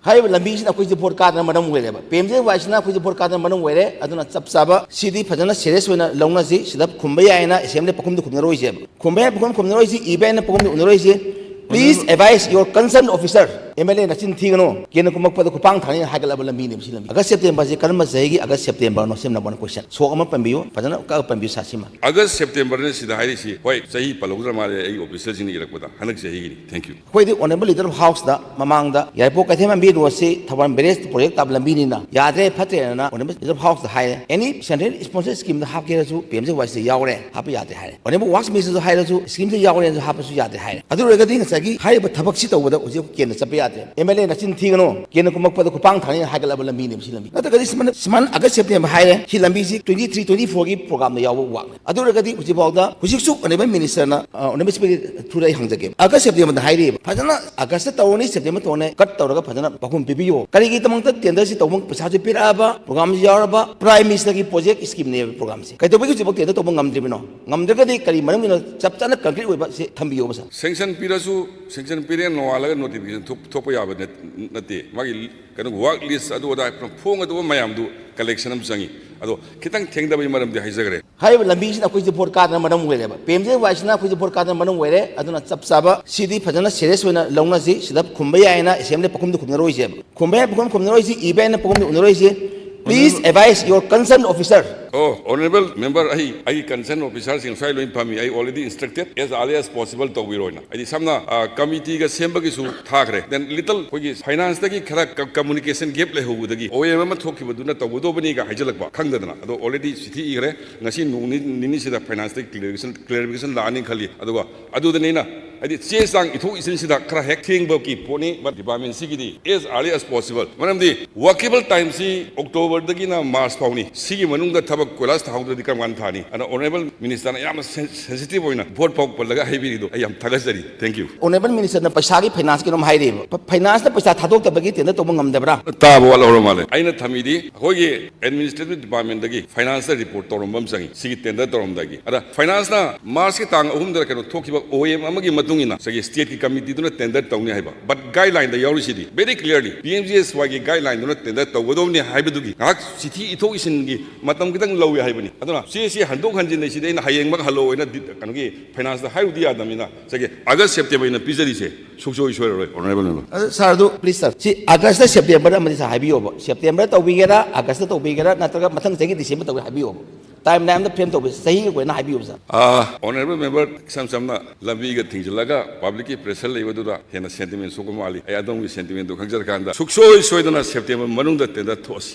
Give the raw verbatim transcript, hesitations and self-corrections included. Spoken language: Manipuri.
ꯍꯥꯏꯔꯤꯕ ꯂꯝꯕꯤꯁꯤꯅ ꯑꯩꯈꯣꯏꯁꯦ ꯚꯣꯠ ꯀꯥꯗꯅ ꯃꯔꯝ ꯑꯣꯏꯔꯦꯕ, ꯄꯤ ꯑꯦꯝ ꯖꯦ ꯋꯥꯏꯁꯤꯅ ꯑꯩꯈꯣꯏꯁꯦ ꯚꯣꯠ ꯀꯥꯗꯅ ꯃꯔꯝ ꯑꯣꯏꯔꯦ꯫ ꯑꯗꯨꯅ ꯆꯞ ꯆꯥꯕ ꯁꯤꯗꯤ ꯐꯖꯅ ꯁꯦꯔꯤꯌꯁ ꯑꯣꯏꯅ ꯂꯧꯅꯁꯤ꯫ ꯁꯤꯗ ꯈꯨꯝꯕ ꯌꯥꯏꯅ ꯑꯦꯁꯦꯝꯕ꯭ꯂꯤ ꯄꯥꯎꯈꯨꯝꯗꯤ ꯈꯨꯝꯅꯔꯣꯏꯁꯦꯕ꯫ ꯈꯨꯝꯕ ꯌꯥꯏ, ꯄꯥꯎꯈꯨꯝ ꯈꯨꯝꯅꯔꯣꯏꯁꯤ, ꯏꯕ ꯌꯥꯏꯅ ꯄꯥꯎꯈꯨꯝꯗꯤ ꯎꯅꯔꯣꯏꯁꯤ꯫ Please advise your concerned officer. M L ꯑꯦꯅ ꯆꯤꯟ ꯊꯤꯒꯅꯨ꯫ ꯀꯦꯟꯅ ꯀꯨꯝꯃꯛꯄꯗ ꯈꯨꯄꯥꯡ ꯊꯥꯅꯤꯅ ꯍꯥꯏꯒꯠꯂꯕ ꯂꯝꯕꯤꯅꯦꯕ ꯁꯤ ꯂꯝꯕꯤ꯫ ꯑꯥꯒꯁ ꯁꯦꯞꯇꯦꯝꯕꯔꯁꯤ ꯀꯔꯝꯕ ꯆꯍꯤꯒꯤ ꯑꯥꯒꯁ ꯁꯦꯞꯇꯦꯝꯕꯔꯅꯣ? ꯁꯤ number one question. ꯁꯣꯛ ꯑꯃ ꯄꯟꯕꯤꯌꯨ, ꯐꯖꯅ ꯀꯛꯑ ꯄꯟꯕꯤꯌꯨ ꯁꯥꯔ ꯁꯤꯃ꯫ ꯑꯥꯒꯁ ꯁꯦꯞꯇꯦꯝꯕꯔꯅ ꯁꯤꯗ ꯍꯥꯏꯔꯤꯁꯤ, ꯍꯣꯏ, ꯆꯍꯤ ꯄꯜꯍꯧꯗ꯭ꯔ ꯃꯥꯜꯂꯦ ꯑꯩ ꯑꯣꯐꯤꯁꯔꯁꯤꯡꯅ ꯏꯔꯛꯄꯗ, ꯍꯟꯗꯛ ꯆꯍꯤꯒꯤꯅꯤ꯫ Thank you. ꯑꯩꯈꯣꯏꯗꯤ Honourable Leader of Houseꯗ ꯃꯃꯥꯡꯗ ꯌꯥꯏꯔꯤꯄꯣꯛ ꯀꯩꯊꯦꯜ ꯃꯟꯕꯤ ꯔꯣꯗꯁꯤ ꯊꯧꯕꯥꯜ ꯕꯦꯔꯦꯖ ꯄ꯭ꯔꯣꯖꯦꯛ ꯇꯥꯕ ꯂꯝꯕꯤꯅꯤꯅ ꯌꯥꯗ꯭ꯔꯦ, ꯐꯠꯇ꯭ꯔꯦꯅ Honourable Leader of Houseꯗ ꯍꯥꯏꯔꯦ꯫ Any central sponsored schemeꯗ ꯍꯥꯞꯀꯦ ꯍꯥꯏꯔꯁꯨ ꯄꯤ ꯑꯦꯝ ꯖꯦ ꯋꯥꯏꯁꯤꯗ ꯌꯥꯎꯔꯦ, ꯍꯥꯞꯄ ꯌꯥꯗꯦ ꯍꯥꯏꯔꯦ꯫ Honourable Works Ministerꯗ ꯍꯥꯏꯔꯁꯨ schemeꯗ ꯌꯥꯎꯔꯦꯅꯁꯨ ꯍꯥꯞꯄꯁꯨ ꯌꯥꯗꯦ ꯍꯥꯏꯔꯦ꯫ ꯑꯗꯨ ꯑꯣꯏꯔꯒꯗꯤ ꯉꯁꯥꯏꯒꯤ ꯍꯥꯏꯔꯤꯕ ꯊꯕꯛꯁꯤ ꯇꯧꯕꯗ ꯍꯧꯖꯤꯛ ꯀꯦꯟꯅ ꯆꯠꯄ ꯌꯥꯗ꯭ꯔꯦ꯫ ꯑꯦꯝ ꯑꯦꯜ ꯑꯦꯅ ꯆꯤꯟ ꯊꯤꯒꯅꯨ, ꯀꯦꯟꯅ ꯀꯨꯝꯃꯛꯄꯗ ꯈꯨꯄꯥꯡ ꯊꯥꯅꯤꯅ ꯍꯥꯏꯒꯠꯂꯕ ꯂꯝꯕꯤꯅꯦꯕ ꯁꯤ ꯂꯝꯕꯤ꯫ ꯅꯠꯇ꯭ꯔꯒꯗꯤ ꯁꯨꯃꯥꯏꯅ, ꯁꯨꯃꯥꯏꯅ ꯑꯥꯒꯁ ꯁꯦꯞꯇꯦꯝꯕꯔ ꯍꯥꯏꯔꯦ, ꯁꯤ ꯂꯝꯕꯤꯁꯤ twenty three twenty fourꯒꯤ programꯗ ꯌꯥꯎꯕ workꯅꯤ꯫ ꯑꯗꯨ ꯑꯣꯏꯔꯒꯗꯤ ꯍꯧꯖꯤꯛꯐꯥꯎꯗ, ꯍꯧꯖꯤꯛꯁꯨ Honourable Ministerꯅ, ꯑ, Honourable Speaker throughꯗ ꯑꯩ ꯍꯪꯖꯒꯦ, ꯑꯥꯒꯁ ꯁꯦꯞꯇꯦꯝꯕꯔꯗ ꯍꯥꯏꯔꯤꯕ, ꯐꯖꯅ ꯑꯥꯒꯁꯇ ꯇꯧꯔꯅꯤ, ꯁꯦꯞꯇꯦꯝꯕꯔ ꯇꯧꯔꯅꯤ, cut ꯇꯧꯔꯒ ꯐꯖꯅ ꯄꯥꯎꯈꯨꯝ ꯄꯤꯕꯤꯌꯨ꯫ ꯀꯔꯤꯒꯤꯗꯃꯛꯇ tenderꯁꯤ ꯇꯧꯕ, ꯄꯩꯁꯥꯁꯨ ꯄꯤꯔꯛꯑꯕ, programꯁꯨ ꯌꯥꯎꯔꯕ, Prime Ministerꯒꯤ project schemeꯅꯦꯕ programꯁꯤ, ꯀꯩꯗꯧꯕꯒꯤ ꯍꯧꯖꯤꯛꯐꯥꯎ tender ꯇꯧꯕ ꯉꯝꯗ꯭ꯔꯤꯕꯅꯣ? ꯉꯝꯗ꯭ꯔꯒꯗꯤ ꯀꯔꯤ ꯃꯔꯝꯒꯤꯅꯣ? ꯆꯞ ꯆꯥꯅ concrete ꯑꯣꯏꯕ ꯁꯤ ꯊꯝꯕꯤꯌꯣꯕ ꯁꯥꯔ꯫ Sanction ꯄꯤꯔꯁꯨ, sanction ꯄꯤꯔꯦ ꯅꯣꯡꯉꯥꯜꯂꯒ notification ꯊꯣꯛ-, ꯊꯣꯛꯄ ꯌꯥꯕ ꯅꯠ-, ꯅꯠꯇꯦ꯫ ꯃꯥꯒꯤ ꯀꯩꯅꯣ, work list ꯑꯗꯨ ꯑꯗꯥ ꯐꯣꯡꯒꯗꯧꯕ ꯃꯌꯥꯝꯗꯨ collection ꯑꯃ ꯆꯪꯉꯤ꯫ ꯑꯗꯣ ꯈꯤꯇꯪ ꯊꯦꯡꯗꯕꯒꯤ ꯃꯔꯝꯗꯤ ꯍꯥꯏꯖꯈ꯭ꯔꯦ꯫ ꯍꯥꯏꯔꯤꯕ ꯂꯝꯕꯤꯁꯤꯅ ꯑꯩꯈꯣꯏꯁꯦ ꯚꯣꯠ ꯀꯥꯗꯅ ꯃꯔꯝ ꯑꯣꯏꯔꯦꯕ, ꯄꯤ ꯑꯦꯝ ꯖꯦ ꯋꯥꯏꯁꯤꯅ ꯑꯩꯈꯣꯏꯁꯦ ꯚꯣꯠ ꯀꯥꯗꯅ ꯃꯔꯝ ꯑꯣꯏꯔꯦ꯫ ꯑꯗꯨꯅ ꯆꯞ ꯆꯥꯕ ꯁꯤꯗꯤ ꯐꯖꯅ ꯁꯦꯔꯤꯌꯁ ꯑꯣꯏꯅ ꯂꯧꯅꯁꯤ꯫ ꯁꯤꯗ ꯈꯨꯝꯕ ꯌꯥꯏꯅ ꯑꯦꯁꯦꯝꯕ꯭ꯂꯤ ꯄꯥꯎꯈꯨꯝꯗꯤ ꯈꯨꯝꯅꯔꯣꯏꯁꯦꯕ꯫ ꯈꯨꯝꯕ ꯌꯥꯏ, ꯄꯥꯎꯈꯨꯝ ꯈꯨꯝꯅꯔꯣꯏꯁꯤ, ꯏꯕ ꯌꯥꯏꯅ ꯄꯥꯎꯈꯨꯝꯗꯤ ꯎꯅꯔꯣꯏꯁꯤ꯫ Please advise your concerned officer. ꯑꯣ, Honourable Member, ꯑꯩ, ꯑꯩꯒꯤ concerned officerꯁꯤꯡ ꯉꯁꯥꯏ ꯂꯣꯏꯅ ꯐꯝꯃꯤ꯫ ꯑꯩ already instructed, as early as possible ꯇꯧꯕꯤꯔꯣꯅ꯫ ꯍꯥꯏꯗꯤ ꯁꯝꯅ, ꯑ, committeeꯒ ꯁꯦꯝꯕꯒꯤꯁꯨ ꯊꯥꯈ꯭ꯔꯦ꯫ Then little ꯑꯩꯈꯣꯏꯒꯤ financeꯇꯒꯤ ꯈꯔ ꯀ-, communication gap ꯂꯩꯍꯧꯕꯗꯒꯤ ꯑꯣ ꯑꯦꯝ ꯑꯃ ꯊꯣꯛꯈꯤꯕꯗꯨꯅ ꯇꯧꯒꯗꯧꯕꯅꯤꯒ ꯍꯥꯏꯖꯜꯂꯛꯄ ꯈꯪꯗꯗꯅ꯫ ꯑꯗꯣ already ꯆꯤꯊꯤ ꯏꯈ꯭ꯔꯦ꯫ ꯉꯁꯤ ꯅꯣꯡ ꯅꯤ-, ꯅꯤꯅꯤꯁꯤꯗ financeꯇꯒꯤ clarification, clarification ꯂꯥꯛꯑꯅꯤ ꯈꯜꯂꯤ꯫ ꯑꯗꯨꯒ ꯑꯗꯨꯗꯅꯤꯅ, ꯍꯥꯏꯗꯤ, ꯆꯦ ꯆꯥꯡ ꯏꯊꯣꯛ ꯏꯁꯤꯟꯁꯤꯗ ꯈꯔ ꯍꯦꯛ ꯊꯦꯡꯕꯒꯤ ꯄꯣꯠꯅꯤ, but departmentꯁꯤꯒꯤꯗꯤ as early as possible꯫ ꯃꯔꯝꯗꯤ workable timeꯁꯤ Octoberꯗꯒꯤꯅ March ꯐꯥꯎꯅꯤ꯫ ꯁꯤꯒꯤ ꯃꯅꯨꯡꯗ ꯊꯕꯛ ꯀꯣꯏꯂꯥꯁ ꯊꯥꯍꯧꯗ꯭ꯔꯗꯤ ꯀꯔꯝ ꯀꯥꯟꯗ ꯊꯥꯅꯤ? ꯑꯗꯨꯅ Honourable Minister ꯅ ꯌꯥꯝꯅ ꯁꯦꯟ-, sensitive ꯑꯣꯏꯅ vote ꯐꯥꯎ ꯄꯜꯂꯒ ꯍꯥꯏꯕꯤꯔꯤꯗꯣ ꯑꯩ ꯌꯥꯝ ꯊꯥꯒꯠꯆꯔꯤ꯫ Thank you꯫ Honourable Minister ꯅ ꯄꯩꯁꯥꯒꯤ, finance ꯀꯤꯔꯣꯝ ꯍꯥꯏꯔꯤꯕ꯫ ꯐ-, finance ꯅ ꯄꯩꯁꯥ ꯊꯥꯗꯣꯛꯇꯕꯒꯤ tender ꯇꯧꯕ ꯉꯝꯗꯕ꯭ꯔꯥ? ꯇꯥꯕ ꯋꯥꯠꯍꯧꯔ ꯃꯥꯜꯂꯦ꯫ ꯑꯩꯅ ꯊꯝꯃꯤꯗꯤ ꯑꯩꯈꯣꯏꯒꯤ Administrative Department ꯇꯒꯤ finance ꯇ report ꯇꯧꯔꯝꯕ ꯑꯃ ꯆꯪꯉꯤ, ꯁꯤꯒꯤ tender ꯇꯧꯔꯝꯗꯥꯏꯒꯤ꯫ ꯑꯗ finance ꯅ March ꯀꯤ ꯇꯥꯡ ꯑꯍꯨꯝꯗ ꯀꯩꯅꯣ ꯊꯣꯛꯈꯤꯕ O M ꯑꯃꯒꯤ ꯃꯇꯨꯡ ꯏꯟꯅ ꯉꯁꯥꯏꯒꯤ state ꯀꯤ committee ꯗꯨꯅ tender ꯇꯧꯅꯤ ꯍꯥꯏꯕ꯫ But guideline the ꯌꯥꯎꯔꯤꯁꯤꯗꯤ very clearly P M G S Y ꯒꯤ guideline ꯗꯨꯅ tender ꯇꯧꯒꯗꯧꯕꯅꯤ ꯍꯥꯏꯕꯗꯨꯒꯤ ꯉꯥꯏꯍꯥꯛ ꯆꯤꯊꯤ ꯏꯊꯣꯛ ꯏꯁꯤꯟꯒꯤ ꯃꯇꯝ ꯈꯤꯇꯪ ꯂꯧꯏ ꯍꯥꯏꯕꯅꯤ꯫ ꯑꯗꯨꯅ ꯆꯦꯁꯤ ꯍꯟꯗꯣꯛ ꯍꯟꯖꯤꯟ ꯂꯩꯁꯤꯗꯤ ꯑꯩꯅ ꯍꯌꯦꯡꯃꯛ ꯍꯜꯂꯣ ꯍꯥꯏꯅ ꯗꯤ-, ꯀꯩꯅꯣꯒꯤ finance ꯇ ꯍꯥꯏꯔꯨꯗꯤ ꯌꯥꯗꯕꯅꯤꯅ ꯉꯁꯥꯏꯒꯤ August September ꯑꯩꯅ ꯄꯤꯖꯔꯤꯁꯦ ꯁꯨꯡꯁꯣꯏ ꯁꯣꯏꯔꯔꯣꯏ, Honourable Member꯫ ꯑꯗꯨ sir ꯑꯗꯨ please sir, ꯁꯤ August ꯇ September ꯗ ꯑꯃꯗꯤ sir ꯍꯥꯏꯕꯤꯌꯣꯕ, September ꯗ ꯇꯧꯕꯤꯒꯦꯔꯥ, August ꯇ ꯇꯧꯕꯤꯒꯦꯔꯥ, ꯅꯠꯇ꯭ꯔꯒ ꯃꯊꯪ ꯆꯍꯤꯒꯤ December ꯇꯧꯒꯦ ꯍꯥꯏꯕꯤꯌꯣꯕ, timeline ꯑꯃꯗ frame ꯇꯧꯕꯤꯌꯨ, ꯆꯍꯤꯒꯤ ꯑꯣꯏꯅ ꯍꯥꯏꯕꯤꯌꯨꯕ sir꯫ ꯑꯥ, Honourable Member, ꯏꯁꯝ ꯁꯝꯅ ꯂꯝꯕꯤꯒ ꯊꯤꯡꯖꯤꯜꯂꯒ public ꯀꯤ pressure ꯂꯩꯕꯗꯨꯗ ꯍꯦꯟꯅ sentiment ꯁꯣꯛꯄ ꯃꯥꯜꯂꯤ꯫ ꯑꯩ ꯑꯗꯣꯝꯒꯤ sentiment ꯗꯨ ꯈꯪꯖꯔꯀꯥꯟꯗ ꯁꯨꯡꯁꯣꯏ ꯁꯣꯏꯗꯅ September ꯃꯅꯨꯡꯗ tender ꯊꯣꯛꯑꯁꯤ꯫